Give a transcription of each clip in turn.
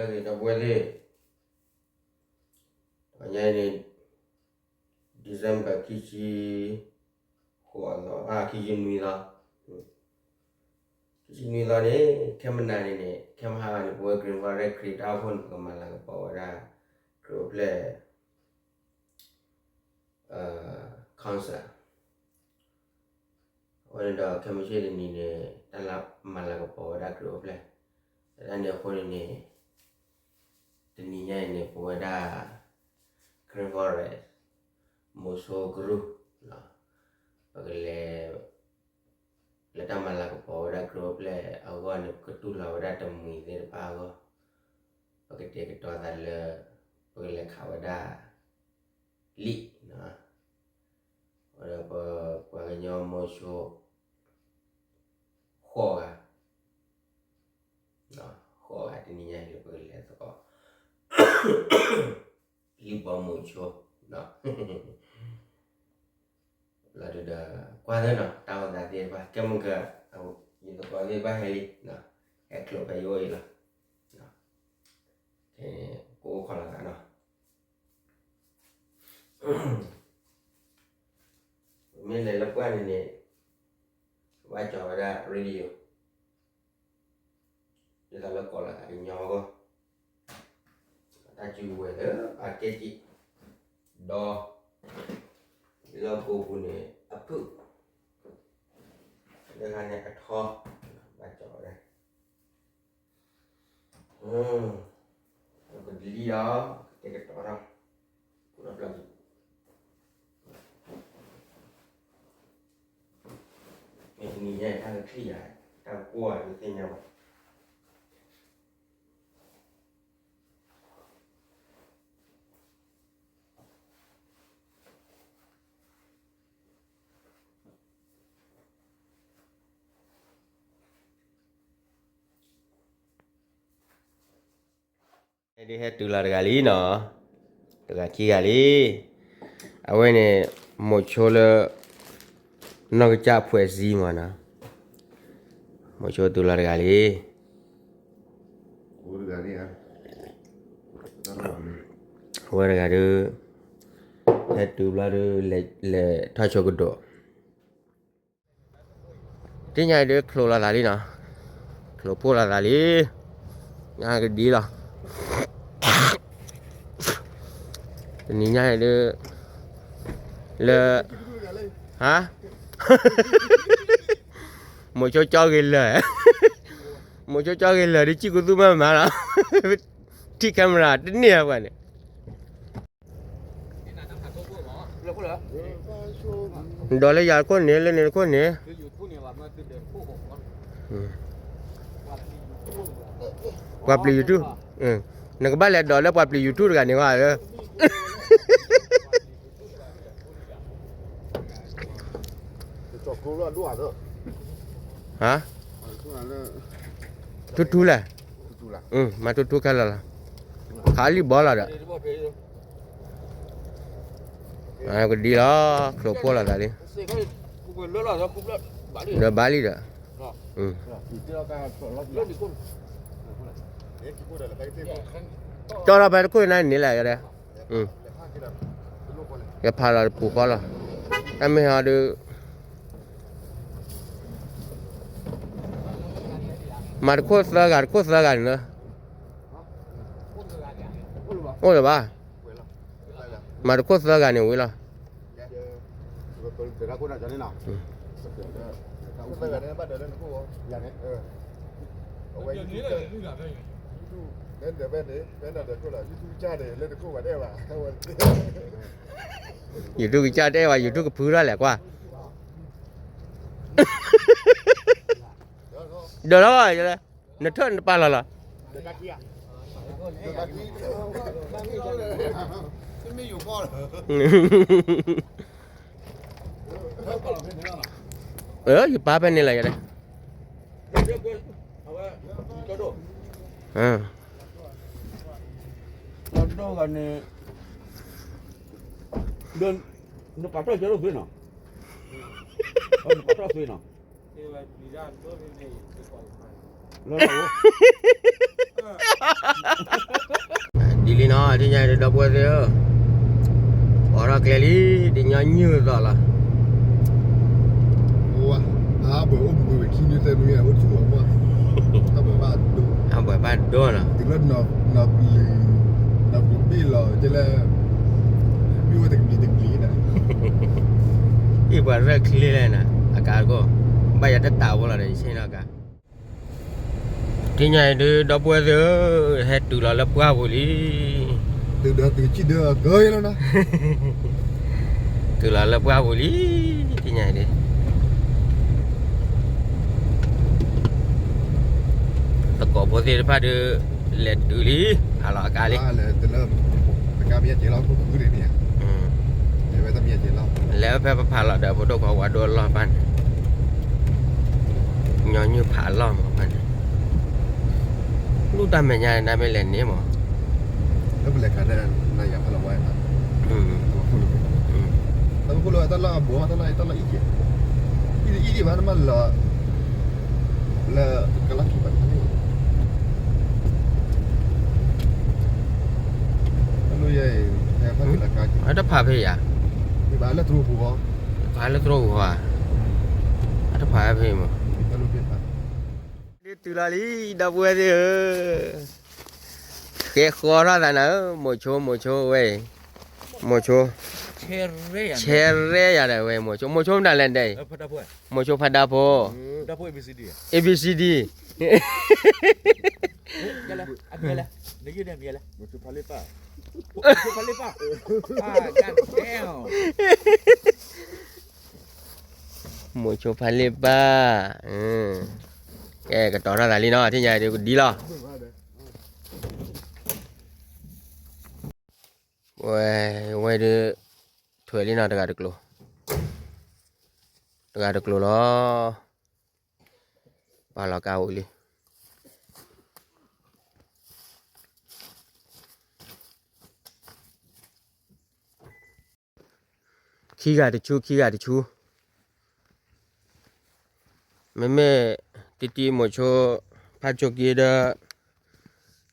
ဂ့ၤ ဒီပုၢ်ဝဲၢ်သ့ၣ်, တနံၤညါအံၤန့ၣ် December ခံဆံဃိးသီ အ ခံဆံနွံသီ, ခံဆံနွံသီန့ၣ် ခဲမုၢ်နၤန့ၣ်န့ၣ် ခဲမုၢ်ဟါန့ၣ် ပဝဲ Green Forest ခရံာ်တၢ်အိၣ်ဖှိၣ်န့ၣ် ပကမၤလၤကပီၤဝဲဒၣ် ခရံာ်အိၣ်ဖျဲၣ် concert အဃိန့ၣ်ဒီး ခဲမုၢ်ဆ့ၣ်တနံၤန့ၣ် တၢ်လၢမၤလၤကပီၤဝဲဒၣ်ခရံာ်အိၣ်ဖျဲၣ်, တၢ်န့ၣ်အဃိန့ၣ်န့ၣ် တနံၤညါအံၤန့ၣ် ပဝဲဒၣ် Green Forest မိၤဆိကရူၢ် ပကလဲၤ လၢတၢ်မၤလၤကပီၤဝဲဒၣ်ခရံာ်အိၣ်ဖျဲၣ်အဂီၢ်န့ၣ် ပကတူၢ်လိာ်ဝဲဒၣ်တမှံၤသ့ၣ်တဖၣ်အဂီၢ်, ပကတဲာ်ကတီၤသးလၢ ပကလဲၤခးဝဲဒၣ် လံာ်, ဒီးပပှၤကညီမိၤဆိ ဃိးဂၤ, ဃိးဂၤ တနံၤညါအံၤလၢပကလဲၤသကိး လံာ်ဘီမိၤဆိ လီၤဒုးဒီး ကွၢ်သၢနီၤ တၢ်အိၣ်သးသ့ၣ်တဖၣ် ကဲမုၢ်က ယသကိးသ့ၣ်တဖၣ်ဟဲလံ, ဟဲချိးဖဲယအိၣ်အံၤလီၤ, ကအိၣ်ခိးလီၤသးနီၤ, မ့ၢ်လဲၤလၢပှၢ်န့ၣ်န့ၣ် ဘၣ်ကၠီၤဝဲဒၣ် radio ဒ်သိးလၢကိးလီၤသးကညီအဂီၢ်, တၢ်စုကဝဲၤလၢအကဲက့ၢ်, ဒီး လၢကိးပူၤန့ၣ် အဖုၣ်, လၢဂၤန့ၣ်အထီ, ဘၣ်ကၠီၤဝဲဒၣ် ကဒလံလီၤ, ကတဲာ်ကတီၤထီၣ်, မ့ၢ်တနံၤညါအံၤ တၢ်ကချံၣ်ယၤ, တၢ်ကကွၢ်ယၤ တသ့ၣ်ညါဘၣ်. ဒ်ဟဲတုၤလီၤတဂၤလံနီၤ, တဂၤခံဂၤလံ, အဝဲန့ၣ် မိၤဆိလၢ နီၢ်ကစၢ်ဖှဲးစံမးနီၤ, မိၤဆိတုၤလီၤတဂၤလံ, အဝဲတဂၤဒုး ဟဲတုၤဘျီဒုး လဲၤထီၣ်ဆိကဒိး တနံၤညါအံၤဒုး ချိးလီၤသးလံနီၤ, ချိးဖှိၣ်လီၤသးလံ, ညါကဒံလီၤ, တနံၤညါအံၤဒုး လၢ ဟါ, မိၤဆိကၠီဂ့ၤလၢာ်, မိၤဆိကၠီဂ့ၤလၢာ်ဒုး စံၣ်ကူသူၣ်မၢမၤလီၤ, ထံၣ် camera တန့ၢ်အပှၤန့ၣ် ဒီးလၢယၤတခိၣ်န့ၣ် လၢန့ၣ်တခိၣ်န့ၣ်, ပှၤပျံၤ YouTube, နကဘၣ်လဲၤဒီးလၢပှၤပျံၤ YouTube တဂၤန့ၣ်ဝဲဧၢ, ဟါ, ထူထူလဲၣ်, မၤထူထူခဲလၢာ်လီၤ, ခးလံၣ်ဘီလီၤဒီး ကဒံလီၤ, ချိးဖှိၣ်လီၤသးလံ, ဒီးဘၣ်လံဒီး, ကၠီထီၣ်ဖဲတခိၣ်န့ၣ်န့ၣ်လဲၣ်, ယဖးလီၤတပူၤဃီလီၤ, တၢ်မ့ၢ်ဟီဒုး မၤတခိၣ်သၢဂၤ တခိၣ်သၢဂၤန့ၣ်လၢ အိၣ်လၢၤဘၣ်, မၤတခိၣ်သၢဂၤန့ၣ်ဝံၤလီၤ, YouTube ကစၢ်တဲဝဲ YouTube ကဖုထီၣ်လဲၣ်ကွၢ်, ဒီးလီၤ, နထၢၣ်နပာ်လီၤလီၤ, ယပာ်ဖဲန့ၣ်လီၤ, ယတဲ, န့ၣ်, နပာ်ထီၣ်ကၠီရိၣ်သွံနီၤ, နပာ်ထီၣ်သွံနီၤ, လၢ ဒ်လံနီၤ ထံၣ်ညါဒီး ဒီပုၢ်ဝဲၢ်သ့ၣ်ဧၢ, အိးထီၣ်ကျဲလံ, ဒ်ညီနုၢ်သိးလီၤ. ဟးဘၣ်အိၣ်မုာ်ဝဲခံနွံသၢနွံ အိၣ်ဆူၣ်အီၤမး, ဟးဘၣ်ဘၣ်ဒိ, ဟးဘၣ်ဘၣ်ဒိနီၤ, တုၤလၢနီၢ်ပျံၤ, နီၢ်ပျံၤဘ့ၣ်လီၤ ကဲလၢ ဘ့ၣ်ဝဲတကဘျံးတကဘျံးဒီး, အံၤပှၤရဲၣ်ချ့လဲၣ်နၤ အကါကိၢ်, ဘၣ်ယၤတတးဝဲလီၤဒီး ယဆ့ၣ်နီၤကါ ထံၣ်ညါအံၤဒုး ဒီပုၢ်ဝဲၢ်သ့ၣ်ဧၢ, ဟဲတုၤလီၤလၢပှၢ်ပူၤလံ, တုၤဒီးတုၤဆံၣ်ဒၢအကၢလီၤနီၤ, တုၤလီၤလၢပှၢ်ပူၤလံ, ထံၣ်ညါအံၤဒုး သကိးဖိသ့ၣ်တဖၣ်ဒုး လဲၤတုၤလံ, ဖးလီၤအကါလံ, လဲၤဖဲပဖးလီၤဒီး ဖိဒိၣ်ခွါဝါဒိၣ်အလီၢ်ဘၣ်န့ၣ်, ညီနုၢ်ဖးအလီၢ်မးဘၣ်န့ၣ်, လူၢ်တၢ်မဲာ်ညါန့ၣ် နမ့ၢ်လဲၤန့ၣ်မး, လၢပလဲၤခးန့ၣ် နယၤဖးလီၤဝဲ, တၢ်လီၢ်အဘိ တၢ်လီၢ်အံၤကဲ, အံၤဘၣ်နမ့ၢ်လီၤ လၢကလီၢ်ခံဘၣ်န့ၣ်, အတဖးဖဲယၤ, ဖးလၢသရိာ်ပူၤဧါ, အတဖးဖဲမး, ဒ်တုၤလီၤလံ ဒီပုၢ်ဝဲၢ်သ့ၣ်ဧၢ, ဃဲဃီထီၣ်သးနၤဧၢ, မိၤဆိ မိၤဆိဝဲအံၤ, မိၤဆိ, ဆဲရဲယၤဒီးဝဲ မိၤဆိ မိၤဆိမတၤလဲၣ်ဒဲးအံၤ, မိၤဆိဖးဒၣ်ဖိ, A B C D, မိၤဆိဖးလ့ၣ်ပၢ်, ကဲ ကတီၤထီၣ်သးလံနီၤ ထံၣ်ညါဒုးကဒ်လီၤ. ဝဲ ဝဲဒုး ထွဲလံနီၤ တဂၤတကျိၤ, တဂၤတကျိၤလီၤ. ပာ်လီၤကါအိၣ်လံ. ခံဂၤတဆူ ခံဂၤတဆူ, မ့မ့ၢ် တံတံမိၤဆိ ဖးဆိက့ဒီး တံ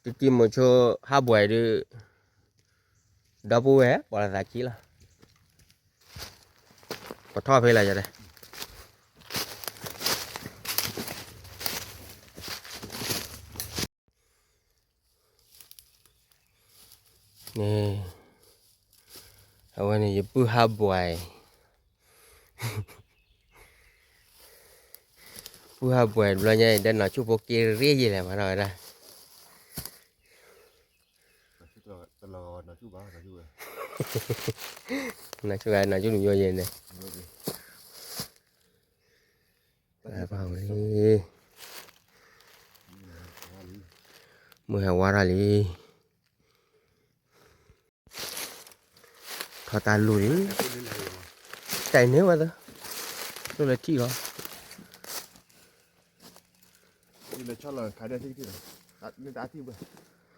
တံမိၤဆိ ဟးဘှဲးဒုး ဒီပုၢ်ဝဲၢ် ပှၤလီၤသးခံလီၤ. ပထီၣ်ဖဲလၢယၤဒဲး န့ၣ်, အဝဲန့ၣ် ယပုၢ်ဟးဘှဲး, ပုၢ်ဟးဘှဲးတဘျီညါအံၤ ဒီးနီၢ်ဆူၣ်ဖိက့ၤရ့ယဲလဲၣ် မၤထီၣ်ဝဲဒၣ် နီၢ်ဆူၣ်ဂၤ နီၢ်ဆူၣ်တမံၤယဲန့ၣ်, မုၢ်ဟဲဝါထီၣ်လံ. ထီၣ်တၢ်လူၢ်လံ, တဲာ်န့ၢ်ဝဲသၢ, လူၢ်လၢထံၣ်လီၤ.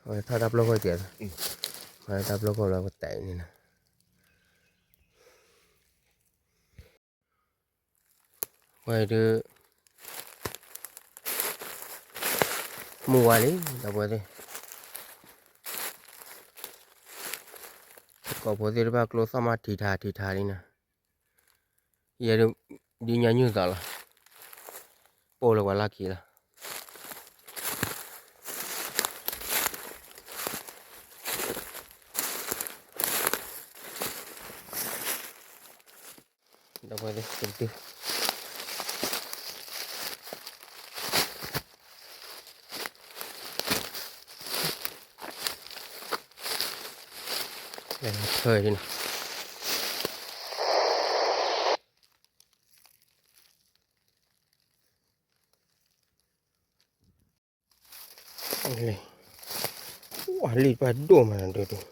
အဝဲထီၣ်တၢ်ပျီခိၣ်ကဲး, ထီၣ်တၢ်ပျီခိၣ်လၢပတဲာ်န့ၣ်နီၤ. ဝဲဒုး မုၢ်ဝါလံ ဒီပုၢ်ဝဲၢ်သ့ၣ်, သကိးဖိသ့ၣ်တဖၣ်ကျိသီၣ်မးထံထါထံထါလံနီၤ. ယဲဒုး ဒ်ညီနုၢ်သးလီၤ, ပိၢ်လၢပှၤလီၢ်ခံလီၤ. ဒီပုၢ်ဝဲၢ်သ့ၣ် ဝါလံၣ်တဖၣ်ဒိၣ်မးဒုးဒုး,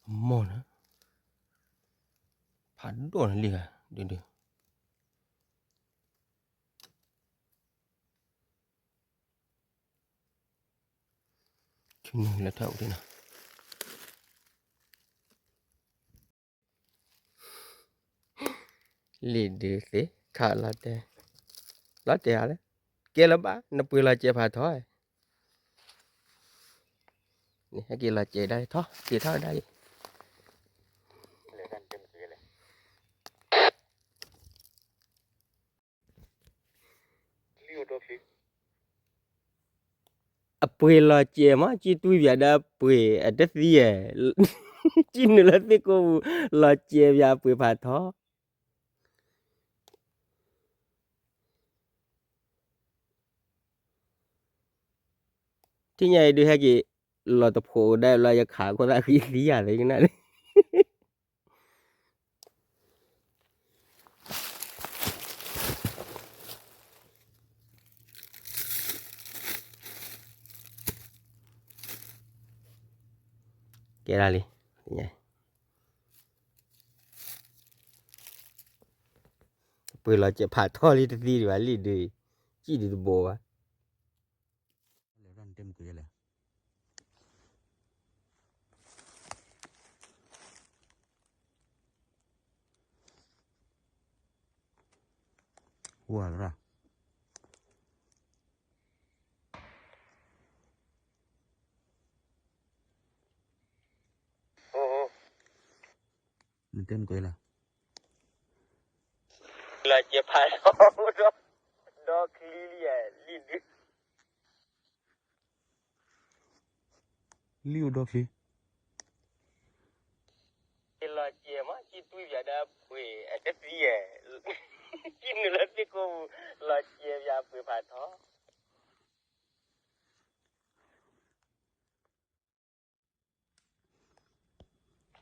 အမိၢ်န့ၣ် ဖးဒိၣ်န့ၣ်လံၣ်ဂၤဒုးဒုး. ဆူနုာ်လၢထၢၣ်အိၣ်ဒံးနီၤ, လံၣ်ဒုးသ့ ထးလီၤတဲာ်, လီၤတဲာ်အီၤလၢ, ကဲလၢၤဘၣ် နပှ့ၤလီၤစဲးဖးထီ, န့ၣ်ဟဲက့ၤလီၤစဲးဒၣ်ထီၣ် က့ၤထီၣ်ဒၣ်အံၤ, အပှ့ၤလီၤစဲးမး ကံတွံၢ်ပၠးဒီးပှ့ၤအတသံဧါ, ကံနုာ်လၢသ့ၣ်ကိးပူၤ လီၤစဲးပၠးအပှ့ၤဖးထီ ထံၣ်ညါအံၤဒုးဟဲက့ၤ လီၤတဖိးဒၣ်လၢယခးခိၣ်သၣ်ဃံသံယၤလၢ ယကနၣ်န့ၣ် ကဲဒၣ်လံ, ပှ့ၤလီၤစဲးဖးထီလံတသံဒံးဘၣ်လံဒုး, ကံၣ်ဒုးတဘိးဘၣ် ဝၤရၣ် နတဲမကွဲးလီၤ လီၤစဲးဖးထီဒီး ဒီချံလံဧါ လံဒု လံအိၣ်ဒီချံ လီၤစဲးမး ကံတွံၢ်ပၠးဒီးပှ့ၤအတ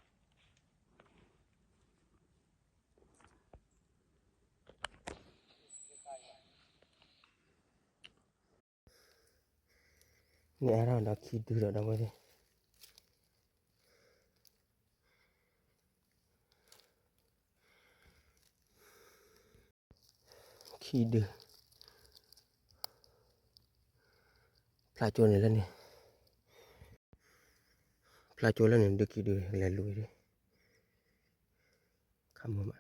သံဧါ ကံနုာ်လၢသ့ၣ်ကိးပူၤ လီၤစဲးပၠးပှ့ၤဖးထီ န့ၣ်အါထီၣ်ဒီးခံဒုဒီး ဒီပုၢ်ဝဲၢ်သ့ၣ် ခံဒု ဖျါကၠိန့ၣ်လၢန့ၣ် ဖျါကၠိလၢန့ၣ် ဒုခံဒု လဲၤလူၤဒု ခါမုာ်မး မ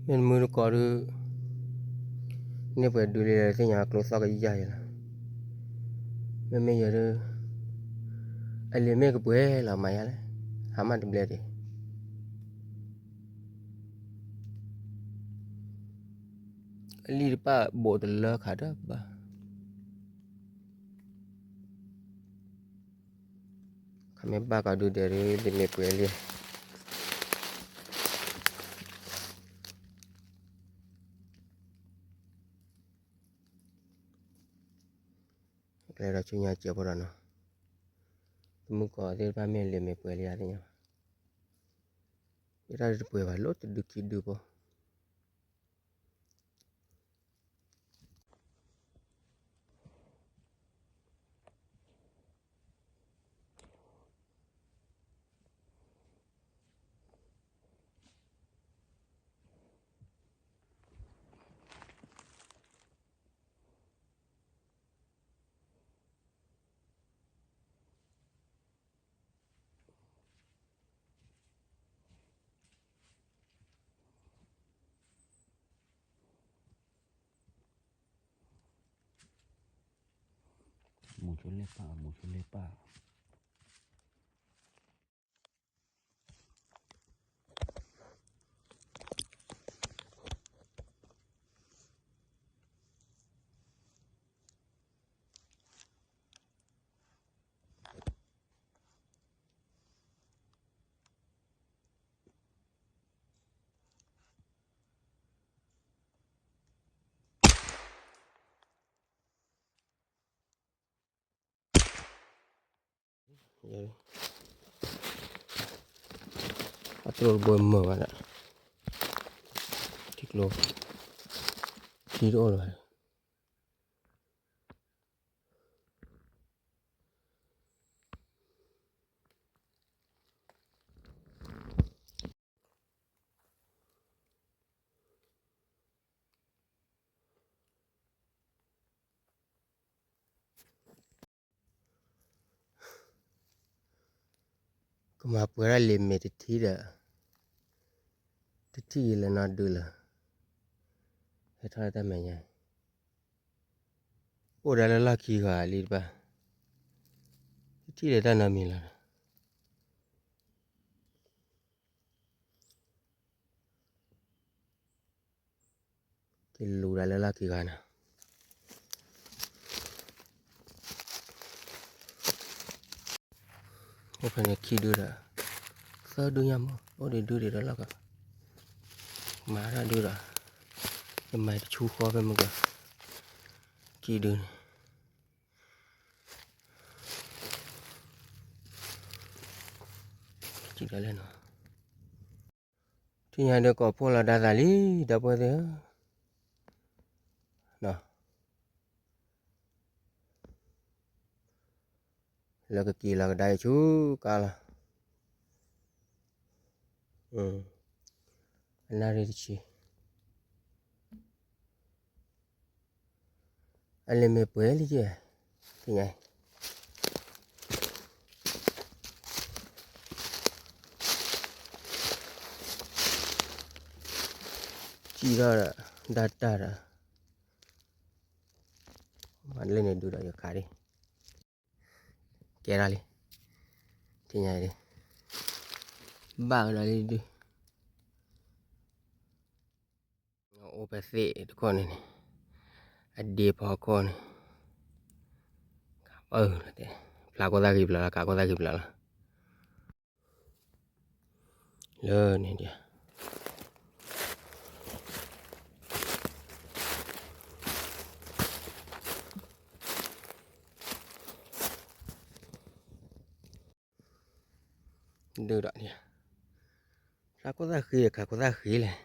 ့ၢ်တမုၢ်တကိးဒု န့ၢ်ပှဲၤဒုလံလဲၣ် သ့ၣ်ညါကျိသီၣ်ကယၢ်ယဲလီၤ မ့မ့ၢ်ယဲဒု အလံာ်မ့ၢ်ကပှဲၤလီၤမၤယါလဲၣ် ဟါမၢ်တဘျဲၣ်တ့ၢ် အလံာ်တပၣ်ဘိးတလၢခးတဘၣ် ခမ့ၢ်ဘၣ်ကီးဒုဒဲးဒု လံာ်မ့ၢ်ပှဲၤလံ ကလဲၤဒီးဆူညါစဲးဖိဒီးနီၤ တမုၢ်ကိးသ့ၣ်တဖၣ်မ့ၢ်လံာ်မ့ၢ်ပှဲၤလံယါသ့ၣ်ညါ ယတၢ်ဒုတပှဲၤဘၣ် လၢတဒုခံဒုဖိ မူဆိလဲၣ်ပၢ် မူဆိလဲၣ်ပၢ် အတြိာ်တဘိမုာ်ဘၣ်ဒီး ထံကျိ ထံတအိၣ်လၢၤဘၣ် မၤပှဲၤထီၣ်လံာ်မ့ၢ်တထံၣ်ဒီး, တထံၣ်အံၤလၢနီၢ်ဒုလၢ, ဟဲထီၣ်လၢတၢ်မဲာ်ညါ, အိၣ်ဒၣ်လၢလီၢ်ခံဂၤလံတဘၣ်, တထံၣ်လၢတၢ်နီတမံၤလီၤ. ကလူၤဒၣ်လၢလီၢ်ခံဂၤန့ၣ်, အိၣ်ဖဲန့ၣ်ခံဒုဒီး, သၢဒုညါမး အိၣ်ဒံးဒုဒံးဒီးလီၢ်ကီး, မၤတၢ်ဒုဒီး, ယမၤတဆူဃီဖဲမုၢ်ကီး, ခံဒုန့ၣ် ထံၣ်ညါဒီးကိးဖှိၣ်လီၤဒၣ်သးလံ ဒီပုၢ်ဝဲၢ်သ့ၣ်ဧၢ, လၢကက့ၤလီၤကဒါအံၤဆူကါလီၤ, အနၣ်ရံၣ်တဆံ အလံာ်မ့ၢ်ပှဲၤလံကဲ, သ့ၣ်ညါ, စံၣ်ထီၣ်ဒီး, ဒၣ်တၢ်ဒီး, မၤလၢန့ၣ်ဒုဒီးယခးဒံး, ကဲထီၣ်လံ, သ့ၣ်ညါအံၤ, ဘၣ်ကဒီးလံဒု အိၣ်ဖဲသ့ၣ်တခိၣ်န့ၣ်န့ၣ်, အဒ့ဖီခိၣ်န့ၣ်, ဖျါခိၣ်သၣ်ဃံဖျါလီၤ ကးခိၣ်သၣ်ဃံဖျါလီၤ, လၢန့ၣ်ဒံး, ဒုဒီး, ဖျါခိၣ်သၣ်ဃံ ကးခိၣ်သၣ်ဃံလဲၣ်.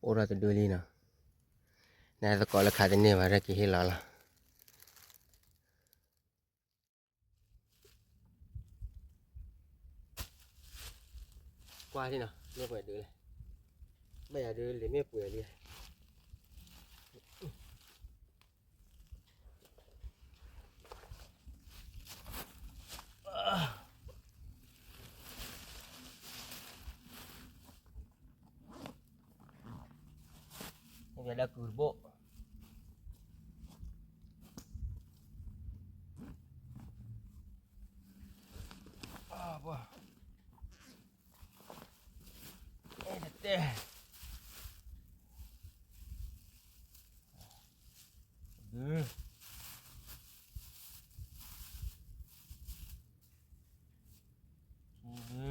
အိၣ်ဒီးတဒုလံနီၤ, နသကိးလၢခးတန့ၢ်ဘၣ်ဒီးက့ၤဟ့ၣ်လီၤလီၤ. ကွၢ်ထံၣ်နီၤ မ့ၢ်ပှဲၤဒုလဲၣ်, ဘၣ်ယၤဒုလံာ်မ့ၢ်ပှဲၤလံ. မ့ၢ်ပှဲၤဒီးကုၢ်တဘိ, အဘၣ်, အဲၣ်တတဲ, ဒု, ခံဒု,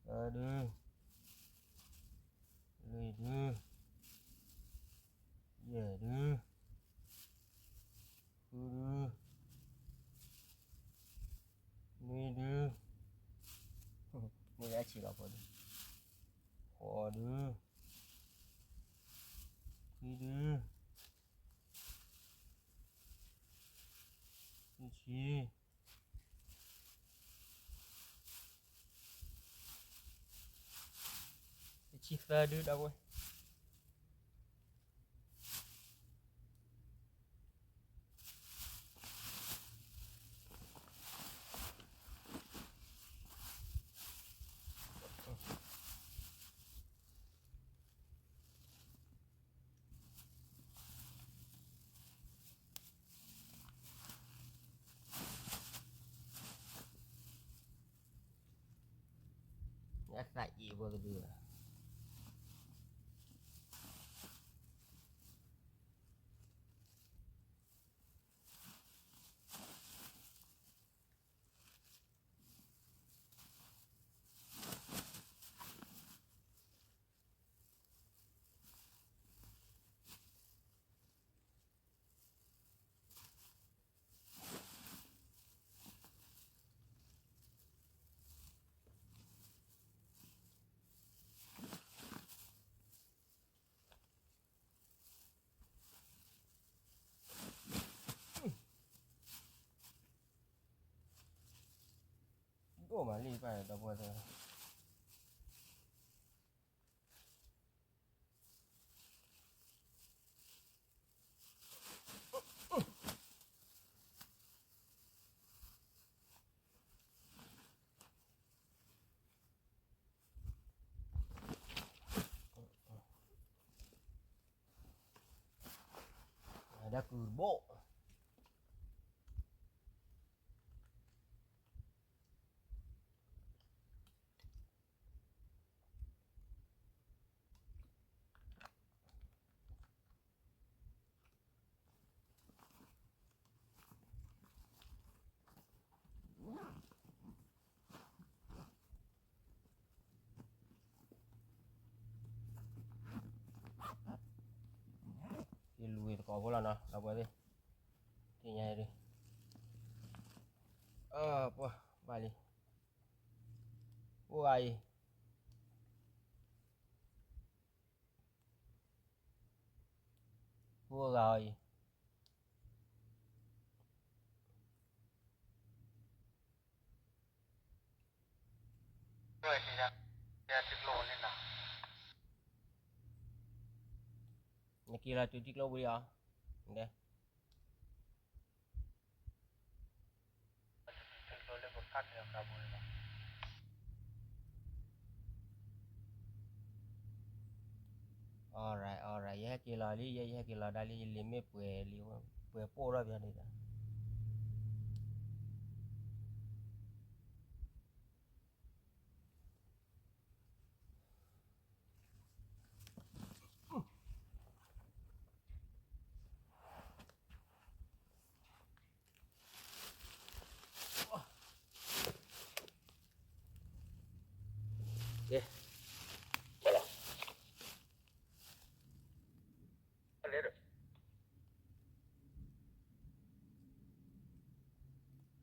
သၢဒု, လွံၢ်ဒု, ယဲၢ်ဒု, ဃုဒု, နွံဒု, မ့ၢ်အဆံးလီၤဖိဒု, ဃိးဒု, ခွံဒု, ဆံ, တဆံသၢဒု ဒီပုၢ်ဝဲၢ်. အသးအံၤဖိတဒုလီၤ. ဒိၣ်မးလံပၢ်ဒီပုၢ်ဝဲၢ်သ့ၣ်. ယၤကုၢ်တဘိ ယလူၤသကိးဖိလီၤနီၤ ဒီပုၢ်ဝဲၢ်သ့ၣ်, သ့ၣ်ညါအံၤဒုး, အၢ ပှၤဘၣ်လံ, အိၣ်ဂၤအံၤ, အိၣ်ဂၤအံၤ နက့ၤလီၤတုၤထံကျိပူၤလံဧါ, ဒဲ, alright alright ယဟဲက့ၤလီၤလံ, ယဲယဟဲက့ၤလီၤဒၣ်လံ, ယလံာ်မ့ၢ်ပှဲၤလံ, ပှဲၤပိၢ်ထီၣ်ပၠီဒံး ဘၣ်လဲၣ်န့ၣ်,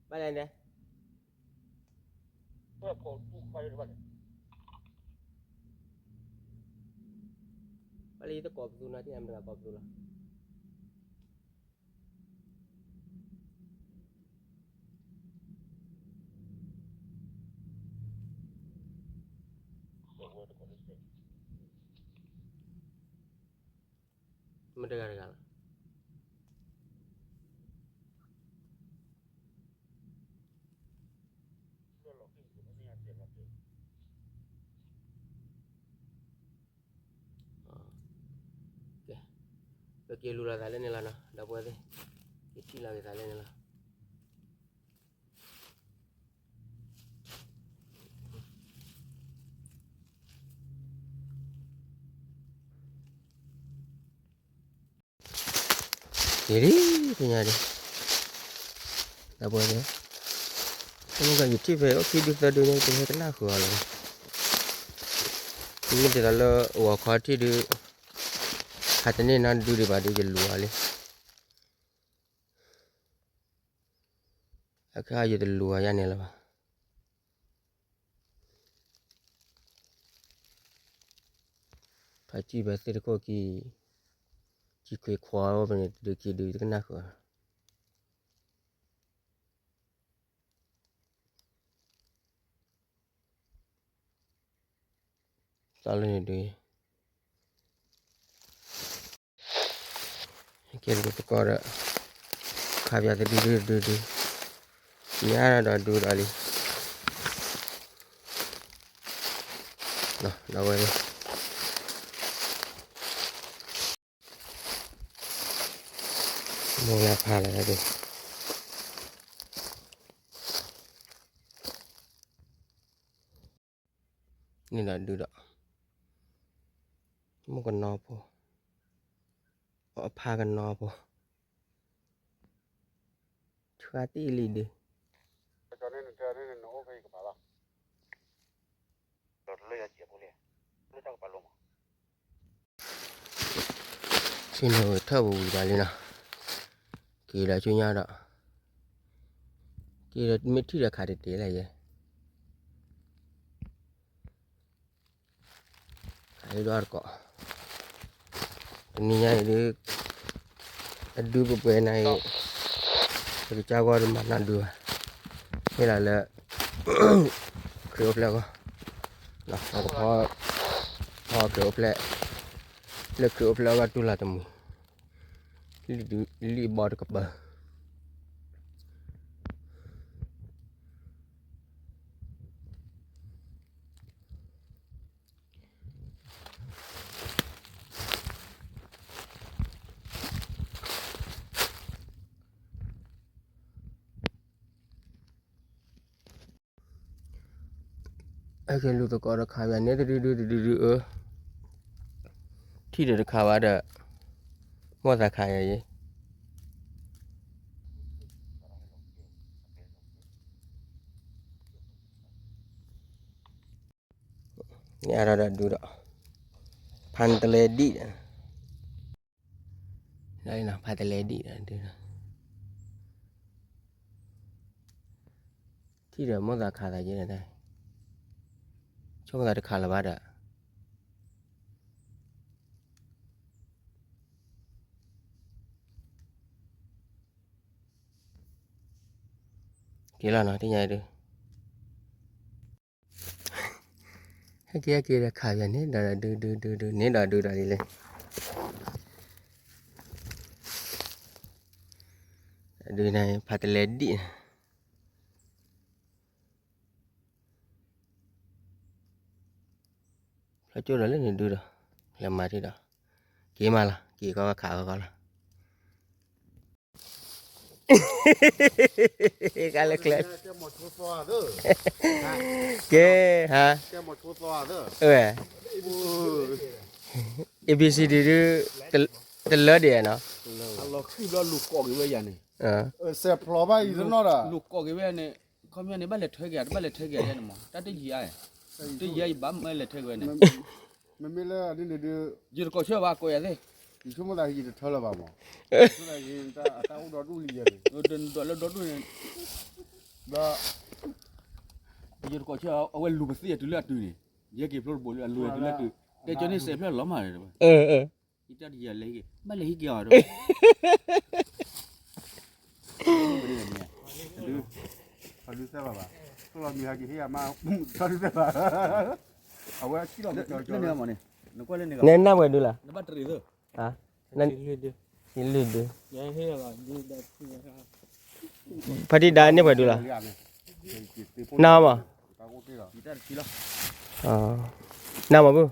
ဘၣ်လံယသကိးပသူနီၤ, တၢ်မတၤကိးပသူလီၤ. မ့ၢ်တဂၤတဂၤလီၤ. ပက့ၤလူၤလီၤသးလၢန့ၣ်လီၤနီၤ ဒီပုၢ်ဝဲၢ်သ့ၣ်, က့ၤထံၣ်လီၤက့ၤသးလၢန့ၣ်လီၤ. က့ၤဒ်သ့ၣ်ညါဒ်, ဒီပုၢ်ဝဲၢ်သ့ၣ်, တမ့ၢ်ကယထံၣ်ဖဲအိၣ်ခံဒုသၢဒုညါ ယတဟဲကနၣ်ဃုာ်အီၤလီၤ. မ့ၢ်ဒ်သိးလၢအဂီၤခီထံၣ်ဒု, ဟးတန့ၢ်နီတဒုဒံးဘၣ်ဒု ယလူၤအီၤလံ. အခါယတလူၤအီၤယၤန့ၣ်လၢၤဘၣ်. ဖးစံၣ်ဖဲသ့ၣ်တခိၣ်ခံ, စံၣ်ခွ့ခွါအိၣ်ဖဲန့ၣ် တဒုခံဒု တကနၣ်ဃုာ်. သီလၢန့ၣ်ဒု, ကဲဒုသကိးဒီး, ခးပၠးတဒုဒုဒုဒု, ညါဒီးဒုဒီးလံ, ဒီးဝဲ, မိၢ်လၢဖးလၢဒု န့ၣ်ဒီးဒုဒီး, မိၢ်ကနီဖိ, အဖါကနီဖိ, ဆှါတံၢ်လံဒု, ဆ့ၣ်နီၤဝဲထၢၣ်ပူၤဝံၤဘၣ်လံနီၤ, က့ၤဒီးဆူညါဒီး, က့ၤဒီးမ့ၢ်ထံၣ်ဒီးခးတတဲလၢယဲ ခးဒိၣ်တကိး, တနံၤညါအံၤဒု, အဒုပှဲၤပှဲၤနၤအံၤ, ပကစၢ်ဂီၢ်တမၤနီၣ်ဒုဘၣ်, ဟ့ၣ်လီၤလၢ ခရံာ်အိၣ်ဖျဲၣ်အဂီၢ်, ပကဖီခရံာ်အိၣ်ဖျဲၣ်, လၢခရံာ်အိၣ်ဖျဲၣ်အဂီၢ်တူၢ်လီၤတမှံၤ, လံၣ်ဘီတကပၤ ကဲ ဟဲက့ၤလူၤသကိးတခးယၤန့ၣ် တဒုဒုတဒုဒုအၢ, ထံၣ်ဒီးတခးဘၣ်ဒီး မိၢ်သးခးယၤယဲ, န့ၣ်အါထီၣ်ဒီးဒုဒီး ဖးတလဲဒံၣ်ဒီး, ဖးတလဲဒံၣ်ဒီးဒုဒီး ထံၣ်ဒီးမိၢ်သးခးသးယဲဒီး, ဆိကမိၣ်သးတခးလၢၤဘၣ်ဒီး က့ၤလီၤနီၤ တညါဒု, ဟဲက့ၤဟဲက့ၤဒီးခးယၤန့ၣ်ဒီးဒုဒုဒုဒုန့ၣ်ဒီးဒုဒီးဒ်လဲၣ်, ဒုန့ၣ် ဖးတလဲဒံၣ် ဖျီကၠိဒီးလၢန့ၣ်ဒုဒီး, လဲၤမၤထံဒီး, က့ၤမးလီၤ က့ၤကီကခးကီလီၤ, ကလၢကျဲ, ကဲ, ဟါ, အဝဲ, A B C D ဒု, တလၢဒံးနီၤ, အလီၤခံဘျီလူၤကိးက့ၤဝဲယၤန့ၣ်, စဲးဖျိးဘၣ်အံၤတနီၤဒီး လူၤကိးက့ၤဝဲန့ၣ်, ခီပညီန့ၣ် ဘၣ်လဲၤထွဲက့ၤ တဘၣ်လဲၤထွဲက့ၤယဲန့ၣ်မး တၢ်တယံၤအါ, တယံၤအါယဘၣ်မၢလဲၤထွဲက့ၤဝဲန့ၣ်, မ့မ့ၢ်လၢအဒ်န့ၣ်ဒု, ယတကိးဆၢဘၣ်ကိးယၤသ့ၣ်, ယဆိကမိၣ်သးယတထၢလၢၤဘၣ်မး, အတၢ်အိၣ်ဒီဒူၣ်လံယဲန့ၣ်, ဒီးလၢဒီဒူၣ်န့ၣ်, ဒီး, ယတကိးဆၢအဝဲလူၤပသ့ၣ်အတုၤလၢအတုၤန့ၣ်, ယဟဲက့ၤဖျိတဘိလၢအလူၤအတုၤလၢအတုၤ, တဲကၠီန့ၣ်စဲးဖျၢၣ်လီၤမးန့ၣ်, ယတၢ်တယံၤအလဲၤဟံးက့ၤ ဘၣ်လဲၤဟံးက့ၤအီၤဒီး နဲနၢ်ပှဲၤဒုလၢ်, နဘၣ်တရံးသၢ, ယလွံၢ်ဒု, ဖါတံၢ်ဒါန့ၢ်ပှဲၤဒုလၢ်, နၢ်မး, နၢ်မးဘု,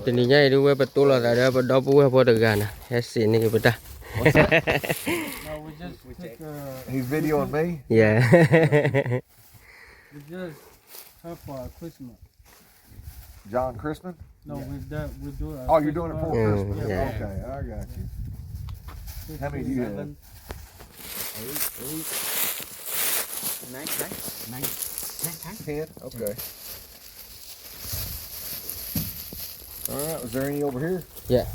တနံၤညါအံၤဒုဝဲ ပတိၢ်လိာ်သးဒီးပဒီပုၢ်ဝဲၢ်ဖိတဂၤနီၤ ဟဲစံးန့ၢ်က့ၤပတၢ်, He's videoing me? Yeah. We just have for Christmas. John Christmas? No, we do, we do a Oh, you're doing it for Christmas? Christmas. Yeah. Okay, I got you. Six, How many do you have? Seven. Eight, eight, nine, nine, nine, nine, ten. Ten? Okay. All right, was there any over here? Yeah.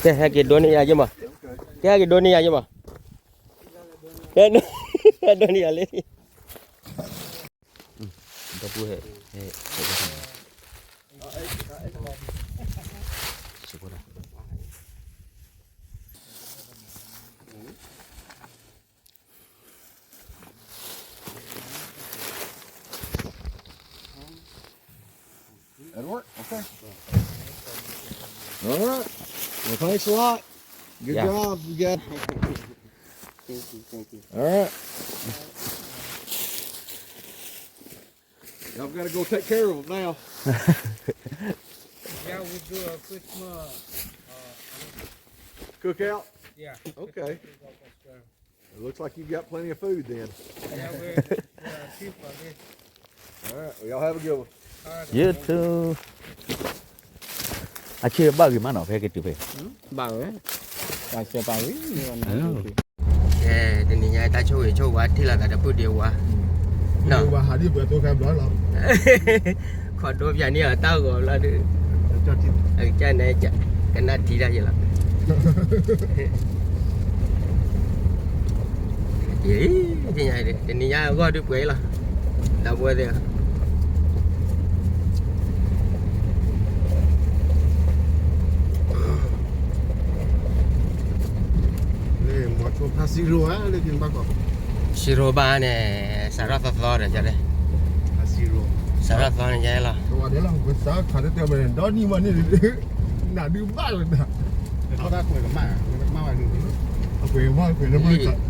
ကဲ ဟဲက့ၤဒိးန့ၢ်ယၤယမး, ကဲ ဟဲက့ၤဒိးန့ၢ်ယၤယမး, ကဲ ဒိးန့ၢ်ယၤလံ. ဒီပုၢ်ဟဲ, ဟဲ, ဟဲ, ဟဲ, ဟဲ, That'll work. Okay. All right. Well, thanks a lot. Good Yeah. job. You got Thank you, thank you. All right. Y'all got to go take care of them now. Yeah, we do a Christmas uh, cookout. Yeah. Okay. It looks like you've got plenty of food then. Yeah, we're, we're cheap for this. All right. Well, y'all have a good one. All right. You too. အဆ့ဘၣ်ဂ့ၤမးနီၤ ဖဲကတုၤဖဲ ဘၣ်ဝဲ တၢ်ဆဲးပာ်ဝံၤ ကဲ တနံၤညါတၢ်ဆိၣ်ဂ့ၤဆိၣ်ဝါထံၣ်လိာ်သးဒီပုၢ်ဒီဝါ ဝါဟးဒ်ပှဲၤသိခဲဘျီလီၤ ခိးဒိပၠးန့ၢ်အီၤတၢ်ဂီၤလီၤဒုး အကစၢ်န့ၣ် ကနၣ်ထံတၢ်ယလီၤ တနံၤညါအဂီၢ်ဒုးပှဲၤလီၤ ဒီပုၢ်ဝဲၢ်သ့ၣ် မီၤဆိဖါစံရိၤဧါ လၢက့ၤဘၣ်ကီး စံရိၤဘၣ်န့ၣ် စးထီၣ်သီသီဒီး စးထီၣ်သီန့ၣ်ယဲလီၤ ပသးခးတတဲဝဲ ဒီနံၤမးန့ၣ် နဒုးဘၣ်လၢန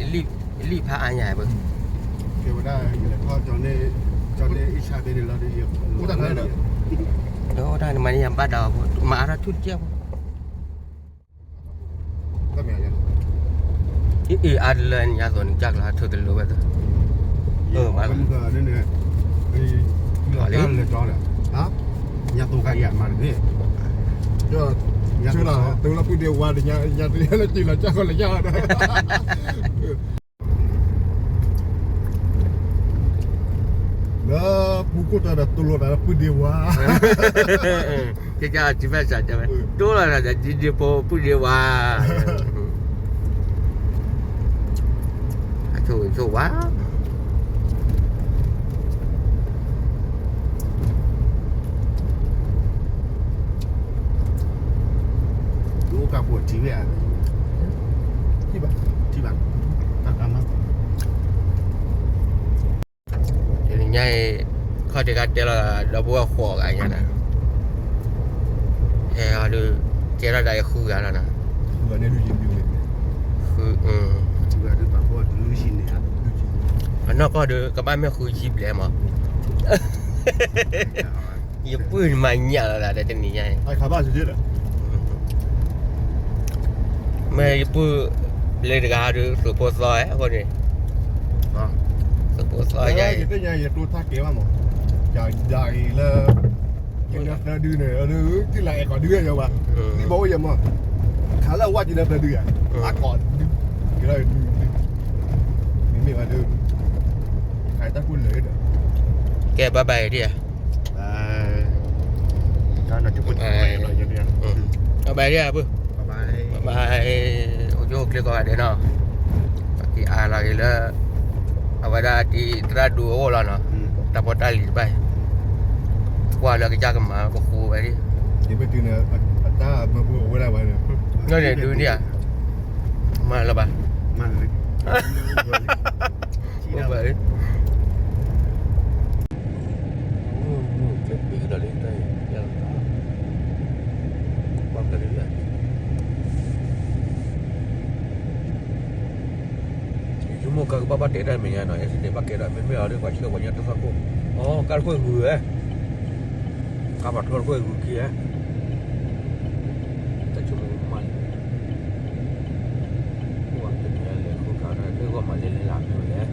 လံၣ်ဖးအါညါဘၣ် ကဲဝဲဒၣ် ကၠီန့ၣ် ကၠီန့ၣ် အံၣ်ဆါဘဲန့ၣ်လီၤ ဒီးတၢ်နမၤန့ၢ်ယၤဘၣ်ဒီး မၤအါထီၣ်ထူၣ်တကဲၢ်ဖိ အ့ၣ်အ့ၣ်အါတလၢညါသိးန့ၣ် ကၢ်ကျီၤဟးထၢတလိၤဝဲသၢ မၤလီၤ, လၢကၠီဒီး, ညါသိးခါအံၤမၤတဂ့ၤ, ညါသိးခါ, တုၤလီၤပုၢ်ဒ့ဝါဒီး ညါတယါလၢက့ၤလီၤကၠီဃီလၢညါဒီး လၢပူၤခိၣ်တၢ်ဒီး တိလိာ်တၢ်လၢပုၢ်ဒ့ဝါ, ကကစံးဖဲစး, တိလိာ်တၢ်ဒီး ဒ်ဒ့ဖိပုၢ်ဒ့ဝါ, အဆိၣ်ဂ့ၤဆိၣ်ဝါ, ဒိကၢ်ဖိထံဝဲဧါ, ထံၣ်ဘၣ်, ထံၣ်ဘၣ်, တၢ်ကါမး တနံၤညါအံၤ ခီၣ်ထံးခါတဲလီၤ ဒီပုၢ်ဝဲၢ်ဃိးဂၤညါဒီး, ဟဲအီၤဒုး ကဲထီၣ်ဒၣ်အံၤဃုဂၤလီၤနီၤ, ဃု, အနီၢ်ကီၢ်ဒုး ကဘၣ်မ့ၢ်ဃုဆံဘျဲၣ်မး, ယပုၢ်မၤညၣ်လီၤဒီးတနံၤညါအံၤ မ့ၢ်ယပုၢ်လၢတဂၤဒုး သုးဖိသီအဃိန့ၣ်, သုးဖိသီယၤအံၤ ယတိၢ်ထါကဲဘၣ်မး, ယၤအံၤလၢ ယနၢ်သၢဒုန့ၣ် သုလၢအဲၣ်ကီၢ်ဒုယၤဘၣ်, ဒ်ဘၣ်အိၣ်ယၤမး, ခးလၢအဝဲကနၢ်သၢဒုယၤ, အကီၢ်ဒု, ကဲဒု, မ့မ့ၢ်ဘၣ်ဒု, ခးတၢ်ကူၣ်လၢာ်ဒီး, ကဲ bye bye ဒံးဧါ bye bye ဒံးဧါ, အိၣ်ကၠိအိၣ်ချ့ကိးဂၤဒဲးနီၤ, ပက့ၤအါလီၤက့ၤလၢ အဝဲဒၣ်တံၤသရၣ်ဒူအအိၣ်လီၤနီၤ, တၢ်ဖိတၢ်လံၤတဖၣ်အံၤ, ကွၢ်လၢကစၢ်ကမၤကဃိဝဲဒၣ်, န့ၣ်ဒုးန့ၣ်ဧါ, မၤလၢၤဘၣ်, အိၣ်ဘၣ် ယဆိကမိၣ်ကါကဘၣ်ဘၣ်တဲတၢ်မဲာ်ညါနီၤ, အဲၣ်စ့ၣ်တဲဘၣ်ကဲဒီး မ့မ့ၢ်အီၤဒ်ပှၤဆှၢပှၤညီတၢ်သွၣ်ခိၣ်, အကါတခိၣ်ဂုၤဝဲ, ကါပာ်ထီၣ်တခိၣ်ဂုၤခံဧါ, တၢ်ဆိကမိၣ်မးလံ, အိၣ်ဝဲတနံၤလဲၤဃုခါဒီး လၢဂီၢ်မၤလဲၤလဲၤလၢမ့ၢ်ဝဲလဲၣ်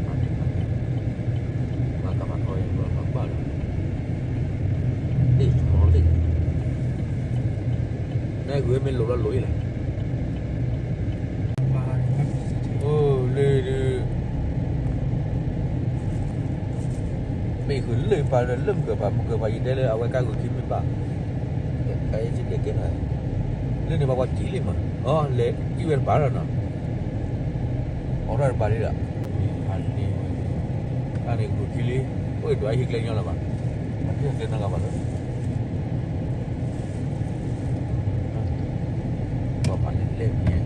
မၤကမၤထီၣ်အံၤ ဘၣ်လီၤ, တ့ၢ်မီၤလံ, နဂ့ၤမ့ၢ်လိၤလီၤလိၤအံၤလဲၣ်, အိၣ်လၢဒုး မ့ၢ်ဃုာ်လၢပှၤလၢမုၢ်ကပၤ မုၢ်ကပၤယတဲလၢအဝဲကါဂုာ်ခံမ့ၢ်ဘၣ်, ကဲကဲနၤ, လၢန့ၣ်ဘၣ်ပှၤစံၣ်လံမး, အလဲၤစံၣ်ဝဲတပၤလီၤနီၤ, အိးထီၣ်တပၤလံဒီး, တၢ်န့ၣ်ဂုာ်ခံလံ, အိၣ်ဒွးဟံးကျဲညီလၢၤဘၣ်, အဟံးကျဲနီတဂၤဘၣ်လၢ ပှၤပာ်လဲၤလဲၣ်မံၤ